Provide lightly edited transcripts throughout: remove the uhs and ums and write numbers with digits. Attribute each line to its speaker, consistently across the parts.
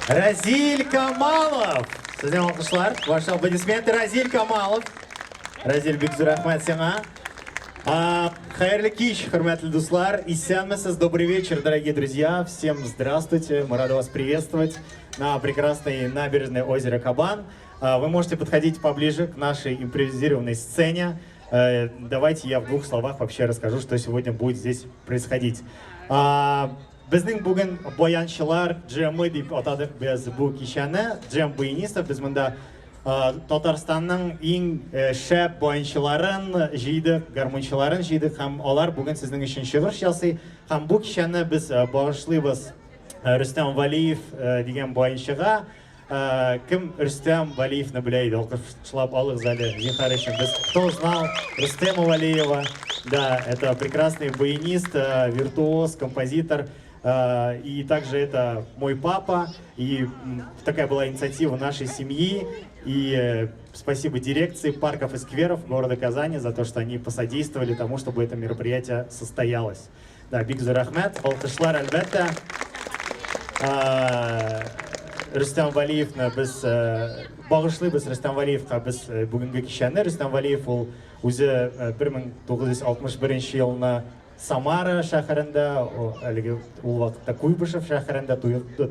Speaker 1: Разиль Камалов! Сезнең алкышлар, ваши аплодисменты, Разиль Камалов. Разиль, бик зур рәхмәт сиңа. Хәерле кич, хөрмәтле дуслар. Исәнмесез, добрый вечер, дорогие друзья. Всем здравствуйте, мы рады вас приветствовать на прекрасной набережной озера Кабан. Вы можете подходить поближе к нашей импровизированной сцене. Давайте я в двух словах вообще расскажу, что сегодня будет здесь происходить. Безнең бүген баянчылар джемы дип атадык без бу кичәне. Джем баянистов. Без монда Татарстанның иң шәп баянчыларын җыйдык, гармунчыларын җыйдык һәм алар бүген сезнең өчен чыгыш ясый. Һәм бу кичәне без багышлыйбыз Рөстәм Валиев дигән баянчыга. Кем Рөстәм Валиевны белә иде? Алкышлап алыгыз әле, зинһар өчен. Без кто знал Рөстәма Валиева? Да, это прекрасный баянист, виртуоз, композитор. И также это мой папа. И такая была инициатива нашей семьи. И спасибо дирекции парков и скверов города Казани за то, что они посодействовали тому, чтобы это мероприятие состоялось. Да, бик зур рәхмәт. Алкышлар, әлбәттә. Рөстәм Валиевны без багышлыйбыз Рөстәм Валиевка без бүгенге кичәне. Рөстәм Валиев ул үзе 1961 елны Самара шәһәрендә, әлеге ул вакытта Куйбышев шәһәрендә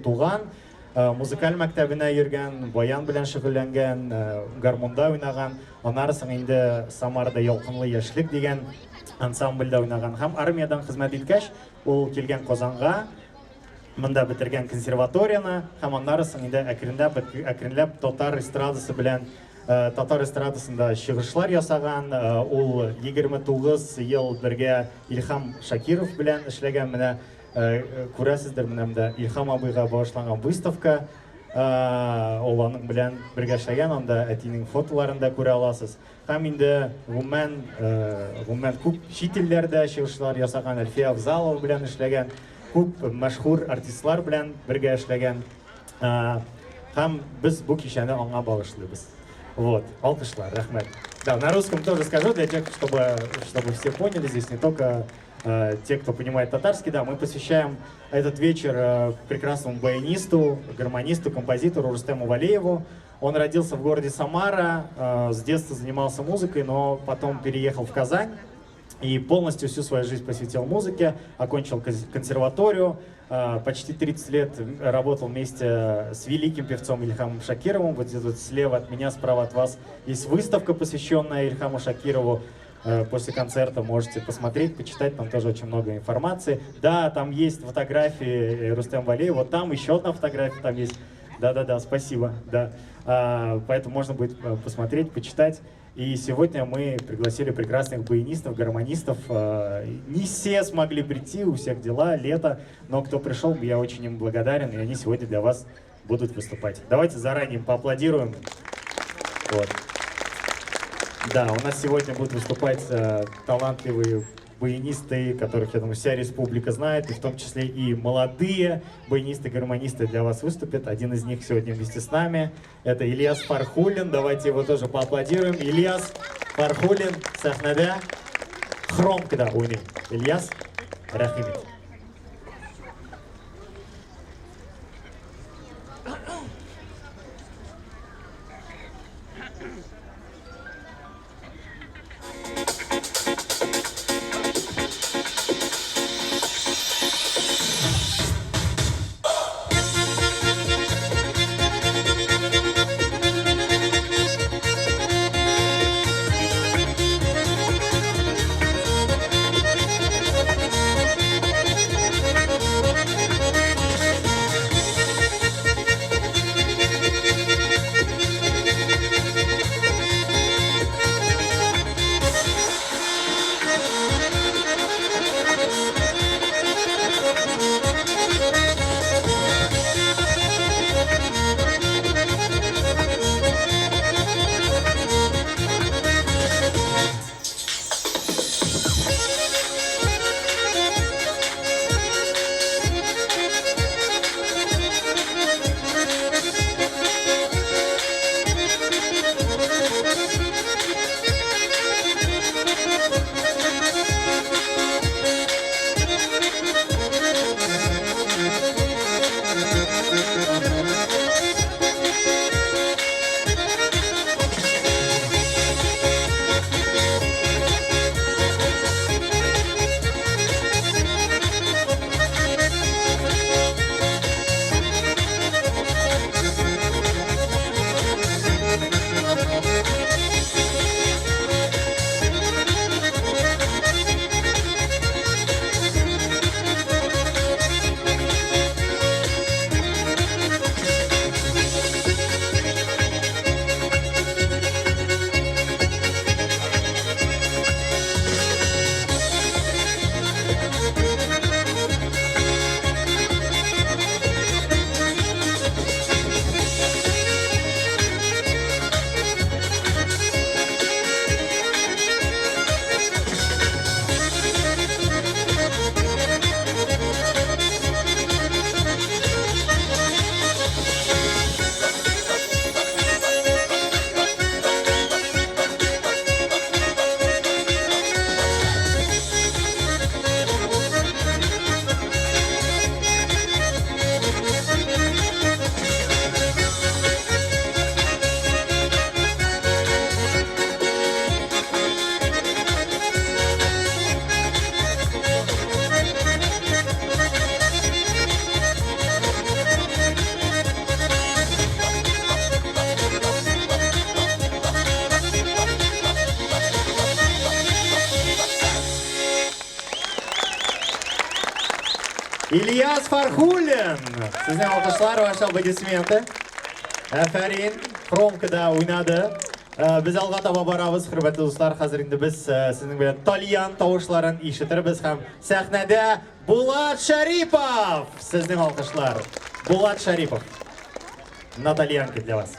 Speaker 1: туган, музыкаль мәктәбенә йөргән, баян белән шөгыльләнгән, гармунда уйнаган. Аннары соң инде Самарада Ялкынлы яшьлек дигән ансамбльдә уйнаган һәм армиядән хезмәт иткәч, ул килгән Казанга, монда бетергән консерваторияне һәм аннары соң инде әкренләп әкренләп татар эстрадасы белән татар эстрадасында чыгышлар ясаган. Ул 29 ел бергә Илһам Шакиров белән эшләгән. Менә күрәсездер, менә монда Илһам абыйга багышланган выставка. Ул аның белән бергә эшләгән, анда әтинең фотоларын да күрә аласыз. Һәм инде гомумән, гомумән күп чит илләрдә чыгышлар ясаган, Әлфия Авзалова белән эшләгән, күп мәшһүр артистлар белән бергә эшләгән. Һәм без бу кичәне аңа багышлыйбыз. Вот, алкышлар, рәхмәт. Да, на русском тоже скажу, для тех, чтобы все поняли, здесь не только те, кто понимает татарский, да, мы посвящаем этот вечер прекрасному баянисту, гармонисту, композитору Рустему Валееву. Он родился в городе Самара, с детства занимался музыкой, но потом переехал в Казань и полностью всю свою жизнь посвятил музыке, окончил консерваторию, почти 30 лет работал вместе с великим певцом Ильхамом Шакировым. Вот здесь вот слева от меня, справа от вас есть выставка, посвященная Ильхаму Шакирову. После концерта можете посмотреть, почитать, там тоже очень много информации. Да, там есть фотографии Рустема Валеева, вот там еще одна фотография там есть. Да-да-да, спасибо, да. Поэтому можно будет посмотреть, почитать. И сегодня мы пригласили прекрасных баянистов, гармонистов. Не все смогли прийти, у всех дела, лето, но кто пришел, я очень им благодарен, и они сегодня для вас будут выступать. Давайте заранее им поаплодируем. Вот. Да, у нас сегодня будут выступать талантливые баянисты, которых, я думаю, вся республика знает, и в том числе и молодые баянисты, гармонисты для вас выступят. Один из них сегодня вместе с нами. Это Ильяс Фархуллин. Давайте его тоже поаплодируем. Ильяс Фархуллин, сәхнәдә хромкада уйный. Ильяс, рәхим ит. Ильяс Фархуллин! Сезнең алкышлар, ваши аплодисменты. Әфәрин, хромкада уйнады. Э, без алга таба барабыз, хөрмәтле дуслар. Хәзер инде без э, сезнең белән тальян тавышларын ишетербез һәм сәхнәдә Булат Шарипов! Сезнең алкышлар. Булат Шарипов. На тальянке для вас.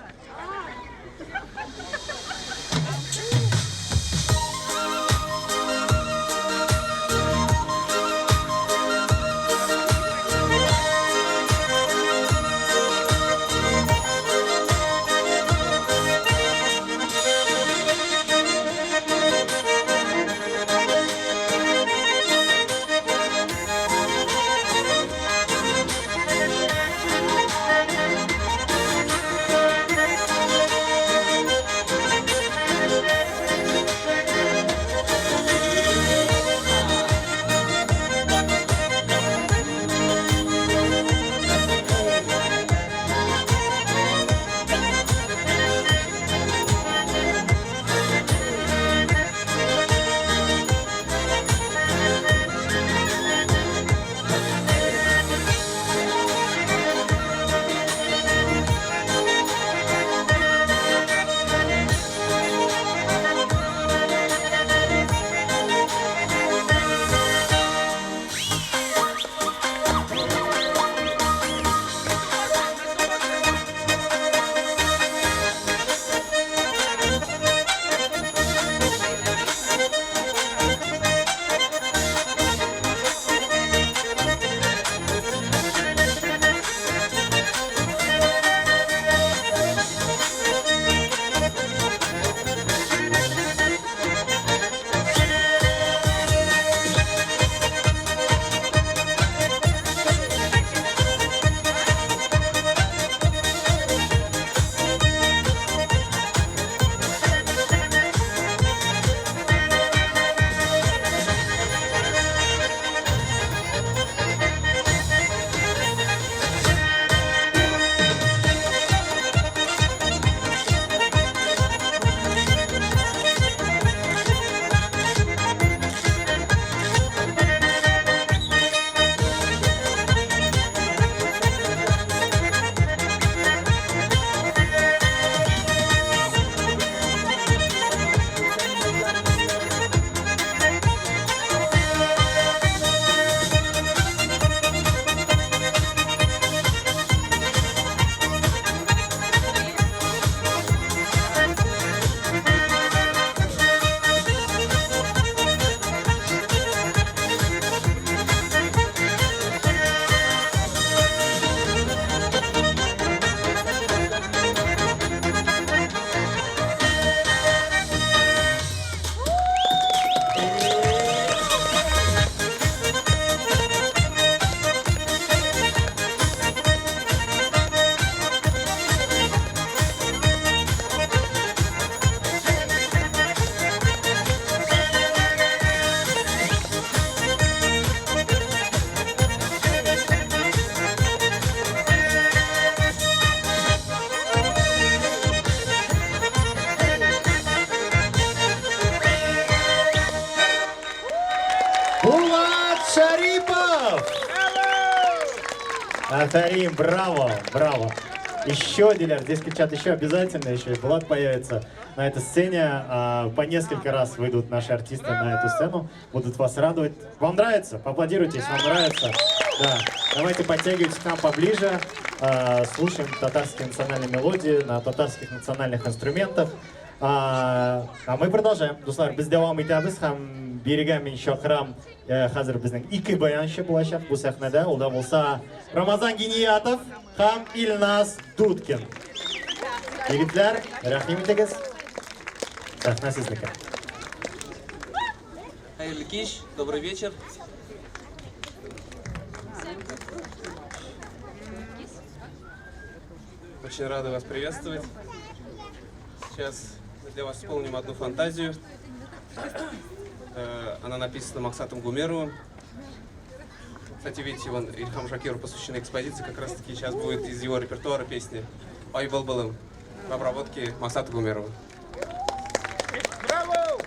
Speaker 1: Булат Шарипов! Афәрин, браво, браво. Еще, Диляр, здесь кричат еще обязательно, еще и Булат появится на этой сцене. По несколько раз выйдут наши артисты на эту сцену, будут вас радовать. Вам нравится? Поаплодируйте, если вам нравится. Да. Давайте подтягивайтесь к нам поближе. Слушаем татарские национальные мелодии на татарских национальных инструментах. А мы продолжаем. Дуслар, без дәвам итәбез һәм бирегә мин чакырам хәзер безнең ике баянчы булачак бу сәхнәдә. Ул да булса Рамазан Гиниятов һәм Илназ Дудкин. Егетләр, рәхим итегез. Сәхнә сезнеке.
Speaker 2: Хәерле кич, добрый вечер. Очень рады вас приветствовать. Сейчас мы для вас исполним одну фантазию. Она написана Максатом Гумеровым. Кстати, видите, вон Ильхам Шакиру посвящена экспозиция. Как раз таки сейчас будет из его репертуара песни «Ай былбылым» в обработке Максата Гумерова.
Speaker 3: Браво!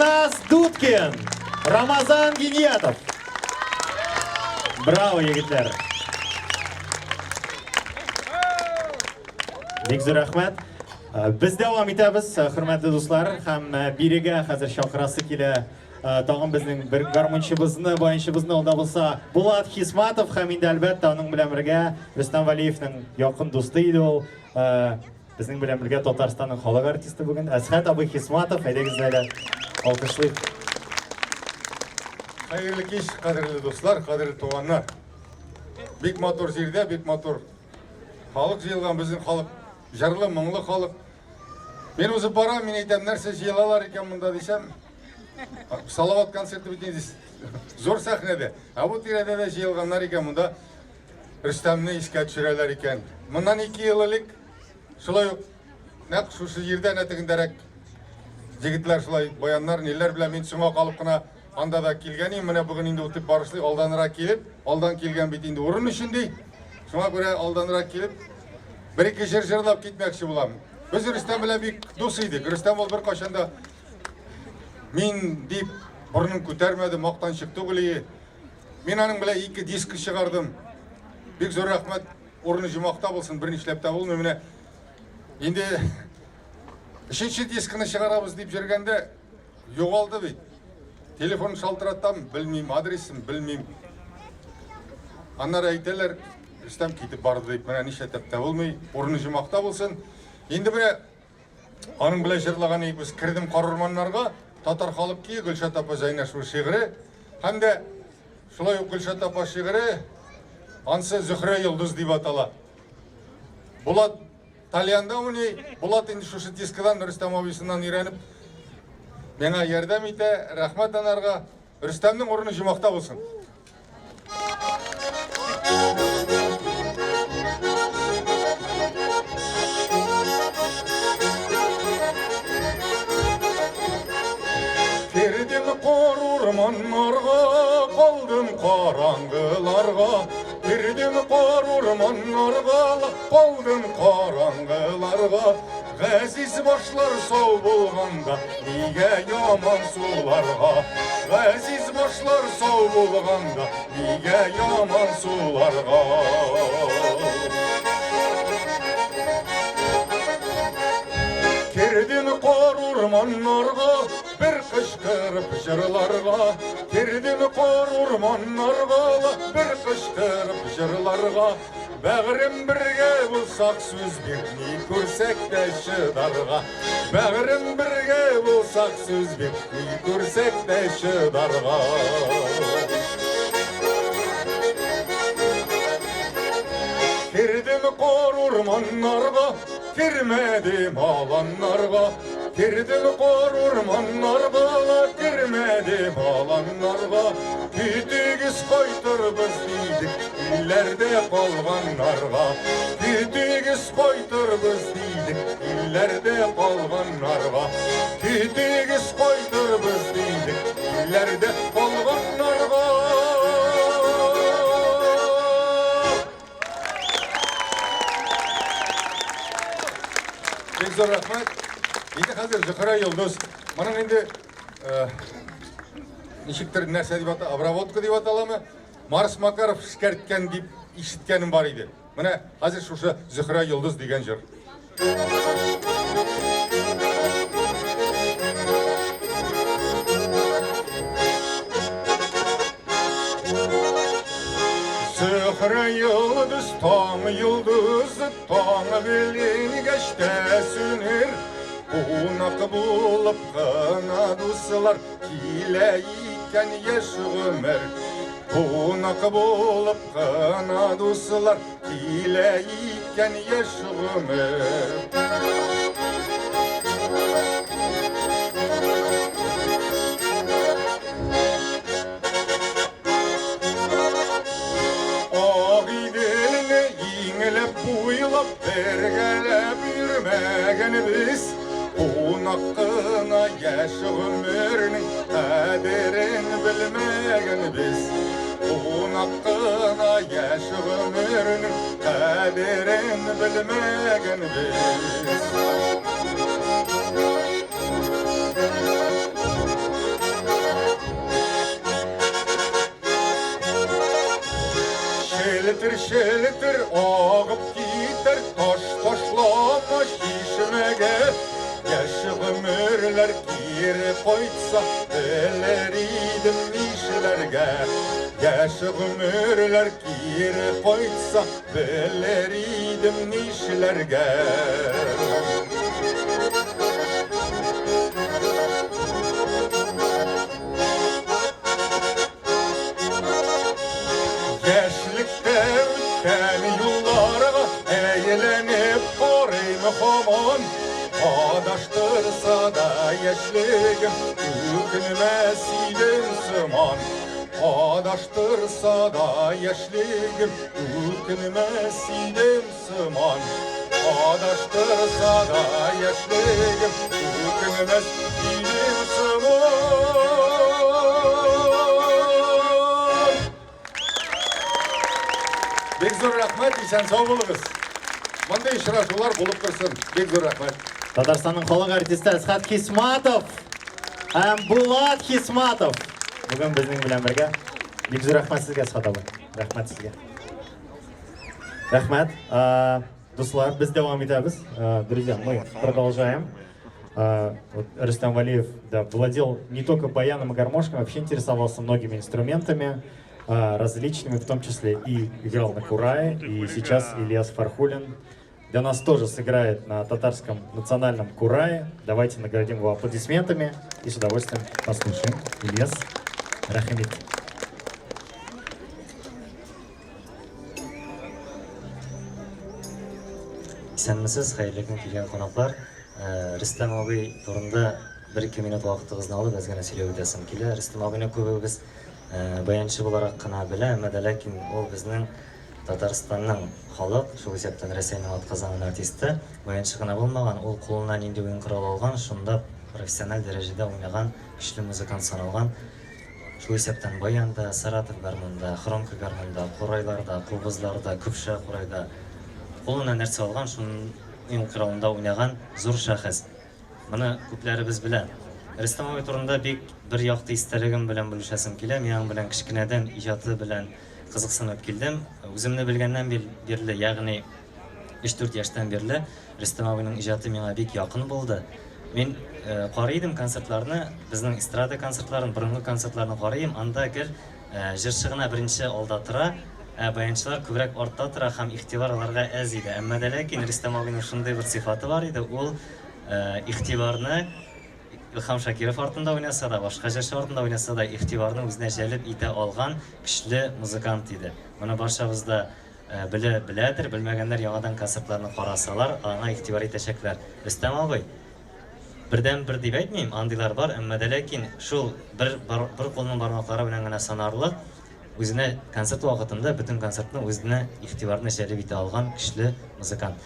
Speaker 1: Илназ Дудкин, Рамазан Гиниятов. Браво, егетләр! Бик зур рәхмәт. Без дәвам итәбез, хөрмәтле дуслар, һәм бирегә хәзер чакырасы килә тагын безнең бер гармунчыбызны, баянчыбызны, ул да булса Булат Хисматов һәм инде әлбәттә аның белән бергә Рөстәм Вәлиевнең якын дусты иде ул. Безнең белән бергә Татарстанның халык артисты бүген Әсхәт абый Хисматов. Әйдәгез әле алкышлыйк.
Speaker 3: Хәерле кич, кадерле дуслар, кадерле туганнар. Бик матур җирдә, бик матур халык җыелган, безнең халык җырлы, моңлы халык. Мин узып барам, мин әйтәм, нәрсә җыелалар икән монда дисәм, Салават концерты бит инде зур сәхнәдә. Ә бу тирәдә дә җыелганнар икән монда. Рөстәмне искә төшерәләр икән. Моннан 2 ел элек шулай ук нәкъ шушы җирдә әнә тегендәрәк егетләр шулай баяннар, ниләр белән мин соңга калып кына анда да килгән идем. Менә бүген инде үтеп барышлый алданрак килеп, алдан килгән бит инде урын өчен ди. Шуңа күрә алданрак килеп бер-ике җыр җырлап китмәкче булам. Без Рөстәм белән бик дус идек. Рөстәм ул беркайчан да мин дип борынын күтәрмәде, мактанчык түгел ие. Мин аның белән ике диск чыгардым. Бик зур рәхмәт. Урыны җомакта булсын, бернишләп тә булмый. Менә инде өченче дискны чыгарабыз дип йөргәндә югалды бит. Телефон шалтыратам, белмим, адресын белмим. Аннары әйтәләр, Рөстәм китеп барды дип, менә нишләтеп тә булмый, урыны җомакта булсын. Инде менә аның белән җырлаган идек без Кердем кар урманнарга, татар халык көе, Гөлшат апа Зәйнәшева шигыре һәм дә шулай ук Гөлшат апа шигыре, ансы Зөһрә йолдыз дип атала. Булат тальянда уйный, Булат инде шушы дискадан Рөстәм абыйсыннан өйрәнеп миңа ярдәм итә, рәхмәт анарга. Рөстәмнең урыны җомакта булсын. Кердем кар урманнарга, калдым караңгыларга. Кердем кар урманнарга, калдым караңгыларга. Газиз башлар сау булганда, нигә яман суларга? Газиз башлар сау булганда, нигә яман суларга? Кердем кар урманнарга, бер кычкырып җырларга. Кердем кар урманнарга, бер кычкырып җырларга. Бәгърем бергә булсак сүз бир, ни күрсәк тә чыдарга. Бәгърем бергә булсак сүз бир, ни күрсәк тә чыдарга. Кердем кар урманнарга, кермәдем аланнарга. Кердем кар урманнарга, кермәдем аланнарга. Көтегез кайтырбыз дидек, илләрдә калганнарга. Көтегез кайтырбыз дидек, илләрдә калганнарга. Көтегез кайтырбыз дидек, илләрдә калганнарга. Бик зур рәхмәт. Инде хәзер Зөһрә Йолдыз. Моның инде ничектер нәрсә дип ата, обработка дип аталамы? Марс Макаров эшкәрткән дип ишеткәнем бар иде. Менә хәзер шушы Зөһрә Йолдыз дигән җыр. Зөһрә йолдыз, таң йолдызы, таң беленгәч тә сүнер. Кунак булып кына дуслар килә икән яшь гомер. Кунак булып кына дуслар килә икән яшь гомер. Агыйделне иңләп буйлап бергәләп йөрмәгәнбез. Кунак кына яшь гомернең кадерен белмәгәнбез. Кунак кына яшь гомернең кадерен белмәгәнбез. Челтер-челтер агып китәр, таш ташлама чишмәгә. Яшь гомерләр кире кайтса, белер идем нишләргә. Яшь гомерләр кире кайтса, белер идем нишләргә. Яшьлектә үткән юлларга әйләнеп карыйм һаман. Адаштырса да яшьлегем, үкенмәс идем сыман. Адаштырса да яшьлегем, үкенмәс идем сыман. Адаштырса да яшьлегем, үкенмәс идем сыман. Бик зур рәхмәт, исән сау булыгыз. Мондый очрашулар булып торсын. Бик зур рәхмәт.
Speaker 1: Татарстанның халык артисты Әсхәт Хисматов һәм Булат Хисматов бүген безнең белән бергә. Бик зур рәхмәт сезгә, Әсхәт абый. Рәхмәт сезгә. Рәхмәт. Дуслар, без дәвам итәбез. Друзья, мы продолжаем. Вот Рустам Валиев, да, владел не только баяном и гармошкой, вообще интересовался многими инструментами, различными, в том числе и играл на курае, и сейчас Ильяс Фархулин для нас тоже сыграет на татарском национальном курае. Давайте наградим его аплодисментами и с удовольствием послушаем. Ильяс Рахимит.
Speaker 4: Исәнмесез, хәерле көн килгән кунаклар. Рөстәм абый турында бер-ике минут вакытыгызны алып, әз генә сөйләп үтәсем килә. Рөстәм абыйны күбебез баянчы буларак кына белә, әмма дә ләкин ул безнең Татарстанның халык, шул исәптән Рәсәйнең атказанган артисты. Баянчы гына булмаган, ул кулына нинди уен коралы алган, шунда профессиональ дәрәҗәдә уйнаган көчле музыкант саналган. Шул исәптән баянда, саратов гармунда, хромка гармунда, курайларда, кубызларда, көпшә курайда. Кулына нәрсә алган, шуның уен коралында уйнаган зур шәхес. Моны күпләребез белә. Рөстәм абый турында бик бер якты истәлегем белән бүлешәсем килә. Мин аның белән кечкенәдән иҗаты белән кызыксынып килдем. Үземне белгәннән бирле, ягъни өч-дүрт яшьтән бирле Рөстәм абыйның иҗаты миңа бик якын булды. Мин карый идем концертларны, безнең эстрада концертларын, борынгы концертларны карыйм, анда гел җырчы гына беренче алда тора, ә баянчылар күбрәк артта тора һәм игътибар аларга әз иде. Әмма дә ләкин Рөстәм абыйның шундый бер сыйфаты бар иде, ул игътибарны Илһам Шакиров артында уйнаса да, башка җырчы артында уйнаса да, игътибарны үзенә җәлеп итә алган көчле музыкант иде. Моны барчабыз да Белә, беләдер, белмәгәннәр яңадан концертларны карасалар, аңа игътибар итәчәкләр. Рөстәм абый, бердәнбер дип әйтмим, андыйлар бар, әмма дә ләкин шул бер, бер кулның бармаклары белән генә санарлык, үзенә концерт вакытында бөтен концертны үзенә игътибарны җәлеп итә алган көчле музыкант.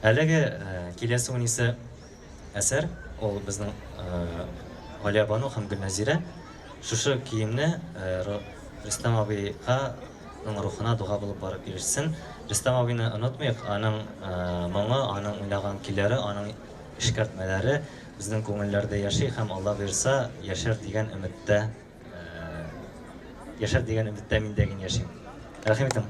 Speaker 4: Әлеге киләсе унисе әсәр, ул безнең Галиябану һәм Гөлнәзирә. Шушы киемне Рөстәм абыйга ның рухына дога булып барып ирешсен. Рөстәм абыйны онытмыйк, аның моңы, аның уйнаган көйләре, аның эшкәртмәләре безнең күңелләрдә яши һәм Алла боерса, яшәр дигән өметтә яшәр дигән өметтә мин дә генә яшим. Рәхим итең.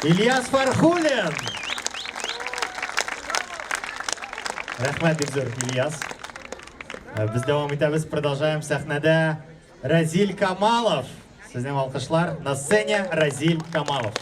Speaker 1: Ильяс Фархуллин! Рәхмәт бик зур, Ильяс. Без дәвам итәбез, продолжаем. Сәхнәдә Разиль Камалов. Сезнең алкышлар. На сцене Разиль Камалов.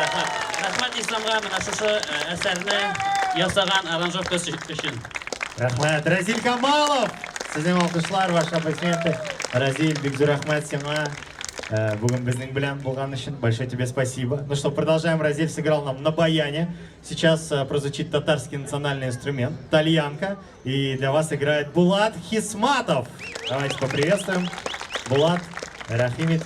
Speaker 5: Рәхмәт. Рәхмәт Исламга менә шушы әсәрне ясаган аранжировкасы өчен.
Speaker 1: Рәхмәт. Разиль Камалов! Сезнең алкышлар, ваши аплодисменты. Разиль, бик зур рәхмәт сиңа. Бүген безнең белән булган өчен большое тебе спасибо. Ну что, продолжаем. Разиль сыграл нам на баяне. Сейчас прозвучит татарский национальный инструмент, тальянка. И для вас играет Булат Хисматов. Давайте поприветствуем. Булат Рахимит.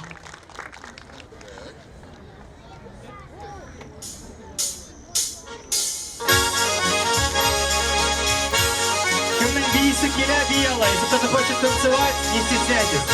Speaker 1: Кемнең биисе килә, бии ала. Если кто-то хочет танцевать, не стесняйтесь.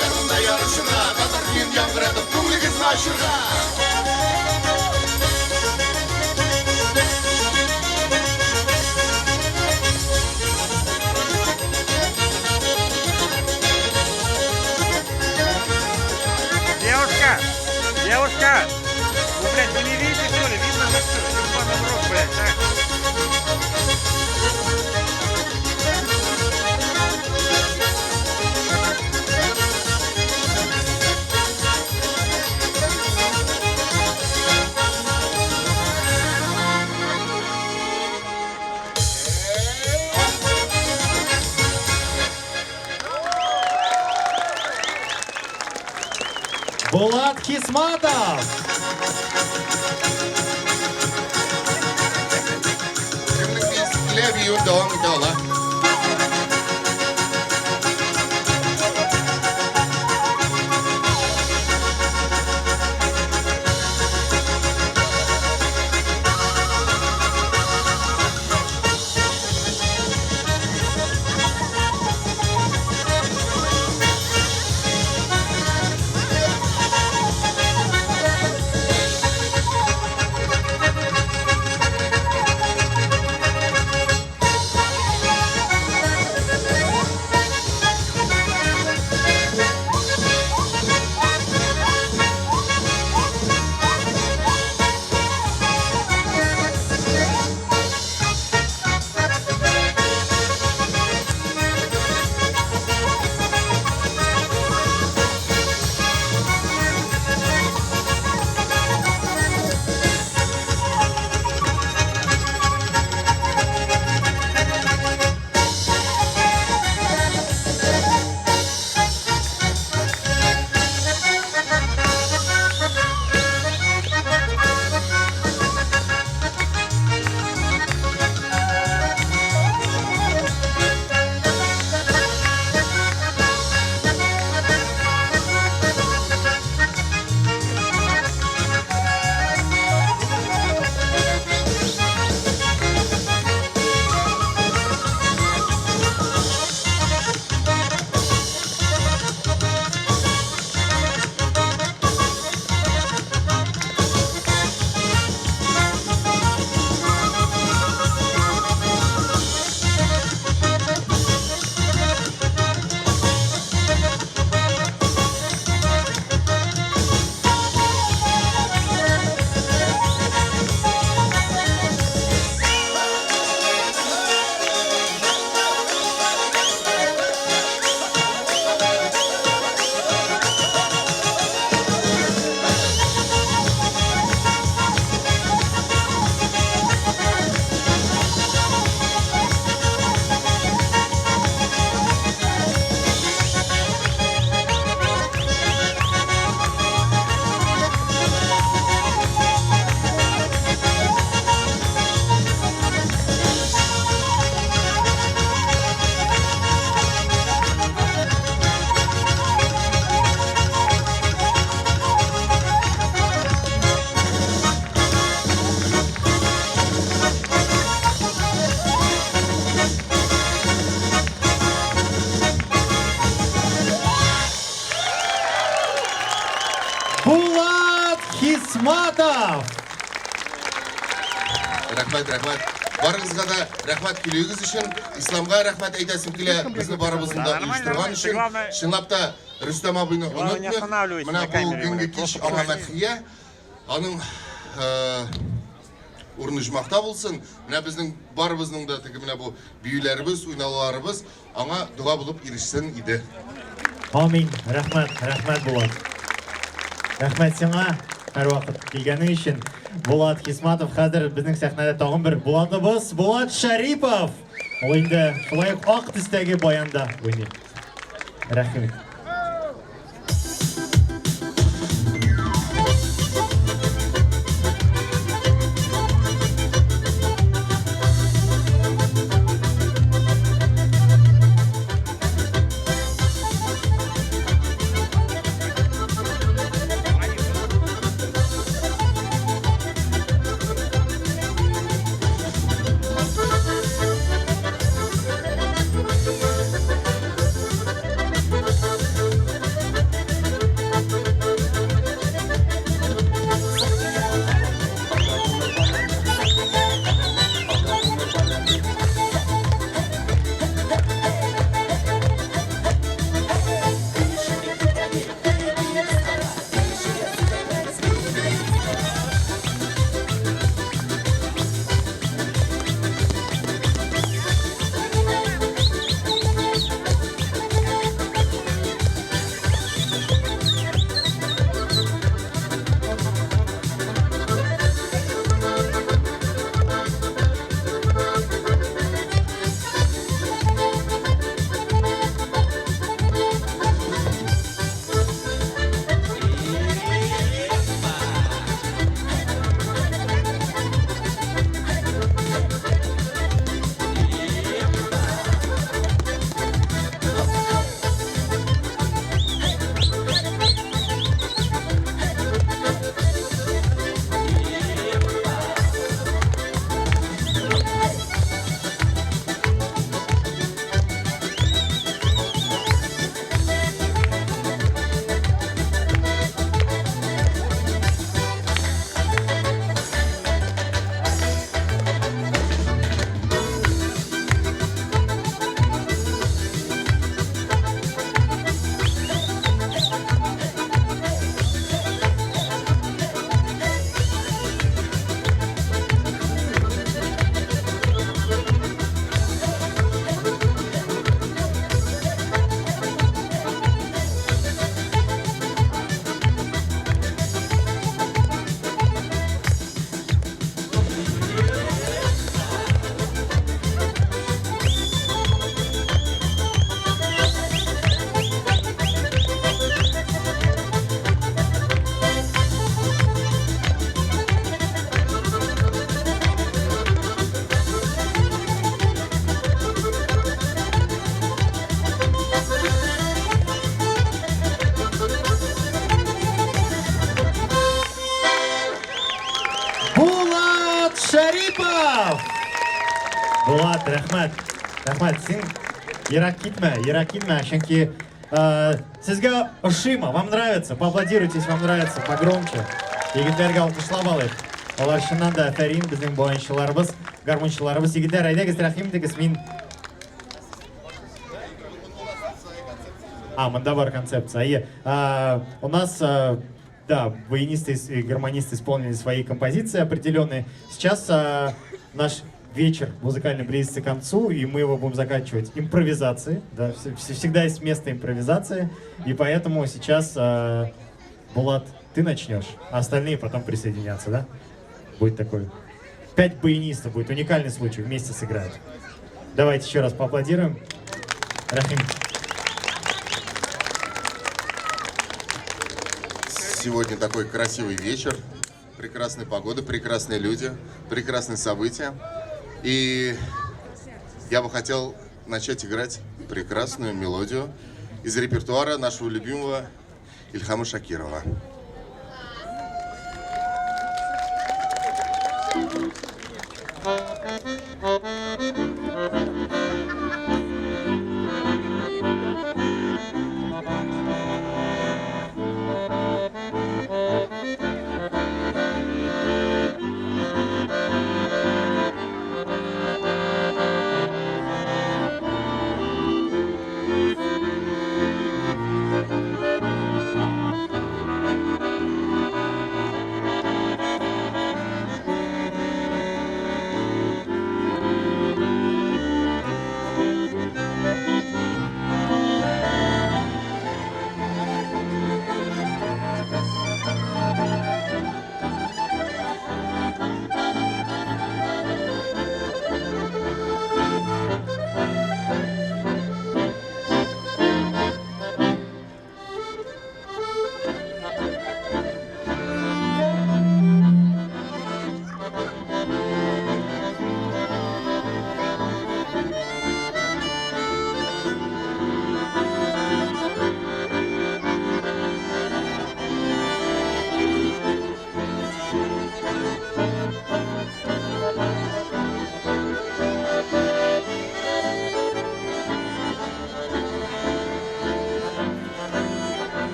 Speaker 6: Гармунда ярышырга, татар көен яңгыратып, күңелегезне ачырга.
Speaker 7: Девушка! Девушка! Вы, блядь, вы не видите, что ли? Видно же все. Ёбаный в рот, блядь, а?
Speaker 1: Булат Хисматов!
Speaker 6: Кемнең биисе килә, биюен дәвам итә ала.
Speaker 1: Булат Хисматов!
Speaker 6: Рәхмәт, рәхмәт. Барыгызга да рәхмәт килүегез өчен. Исламга рәхмәт әйтәсем килә, безне барыбызны да оештырган өчен. Чынлап та Рөстәм абыйны онытмыйк. Менә бүгенге кич аңа мәдхия. Аның урыны оҗмахта булсын. Менә безнең барыбызның да теге менә бу биюләребез, уйнауларыбыз аңа дога булып ирешсен иде.
Speaker 1: Амин. Рәхмәт, рәхмәт, Булат. Рәхмәт сиңа һәрвакыт килгәнең өчен. Булат Хисматов хәзер безнең сәхнәдә тагын бер Булатыбыз, Булат Шәрипов. Ул инде шулай ук ак төстәге баянда уйный. Рәхим ит.
Speaker 6: Thank
Speaker 1: Булат, рәхмәт. Рәхмәт. Син ерак китмә, ерак китмә, чөнки сезгә ошыймы? Вам нравится? Поаплодируйте, если вам нравится, погромче. Егетләргә алкышлап алыйк. Алар чыннан да афәрин, безнең баянчыларыбыз, гармунчыларыбыз. Егетләр, әйдәгез, рәхим итегез, мин А, монда бар концепция. Әйе. У нас да, баянисты и гармонисты исполнили свои композиции определенные. Сейчас наш вечер музыкальный близится к концу, и мы его будем заканчивать импровизацией. Да, всегда есть место импровизации, и поэтому сейчас, Булат, ты начнешь, а остальные потом присоединятся, да? Будет такой. 5 баянистов будет, уникальный случай, вместе сыграют. Давайте еще раз поаплодируем. Рахим.
Speaker 6: Сегодня такой красивый вечер, прекрасная погода, прекрасные люди, прекрасные события. И я бы хотел начать играть прекрасную мелодию из репертуара нашего любимого Ильхама Шакирова.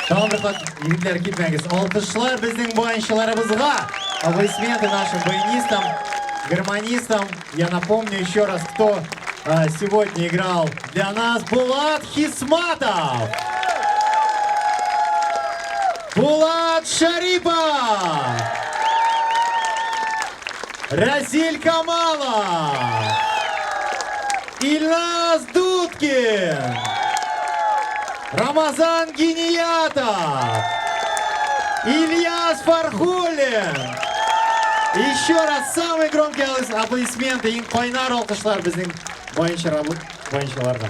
Speaker 1: Тагын бер кат, егетләр, китмәгез. Алкышлар безнең баянчыларыбызга. Аплодисменты нашим баянистам, гармонистам. Я напомню еще раз, кто сегодня играл для нас. Булат Хисматов! Булат Шарипов! Разиль Камалов! Ильназ Дудкин! Рамазан Гиниятов! Ильяс Фархуллин! Еще раз самые громкие аплодисменты, иң кайнар алкышлар безнең баянчыларга.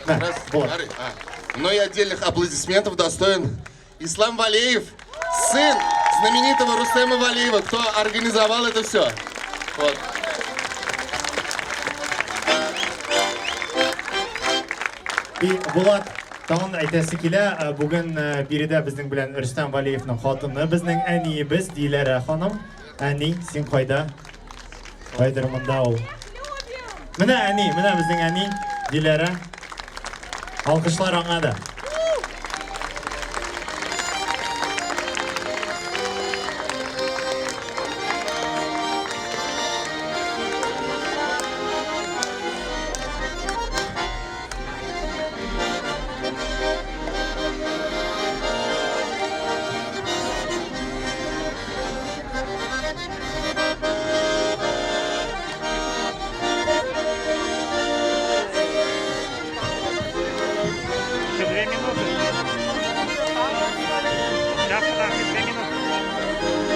Speaker 1: Да,
Speaker 6: Раз,
Speaker 1: вот.
Speaker 6: смотри, а. Но и отдельных аплодисментов достоин Ислам Валеев, сын знаменитого Рустема Валиева, кто организовал это все. Вот.
Speaker 1: И Булат, тагын әйтәсе килә, бүген биредә безнең белән Рөстәм Валиевның хатыны, безнең әниебез Диләрә ханым. Әни, син кайда? Кайдыр монда ул. Менә әни, менә безнең әни Диләрә. Алкышлар аңа да.
Speaker 7: Еще 2 минуты. Сейчас, подожди, 2 минуты.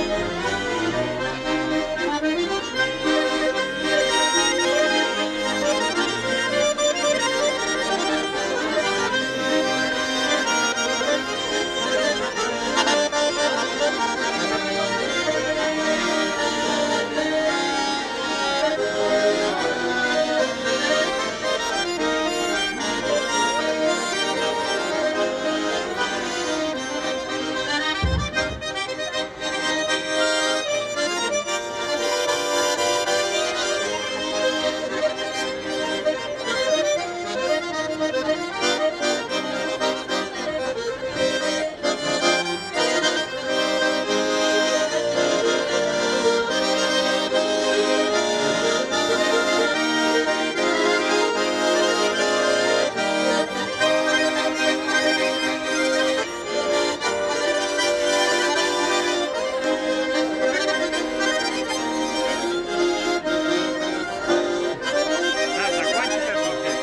Speaker 7: Да, закончить эту песню.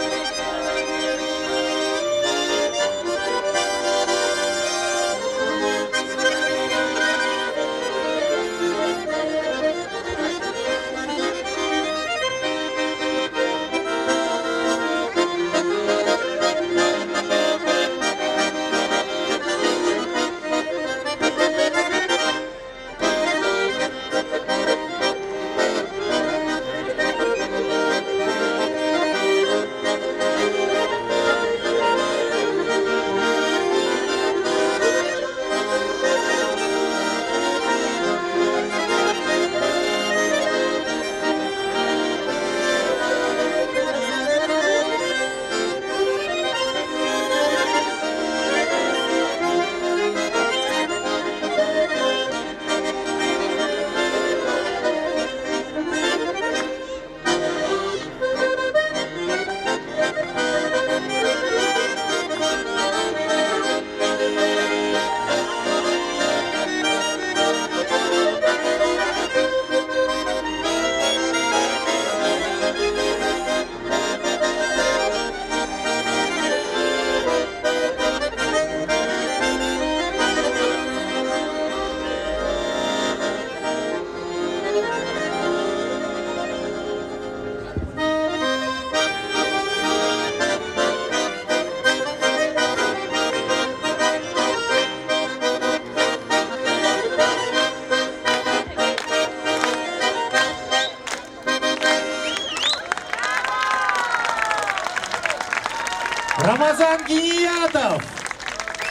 Speaker 1: Рамазан Гиниятов!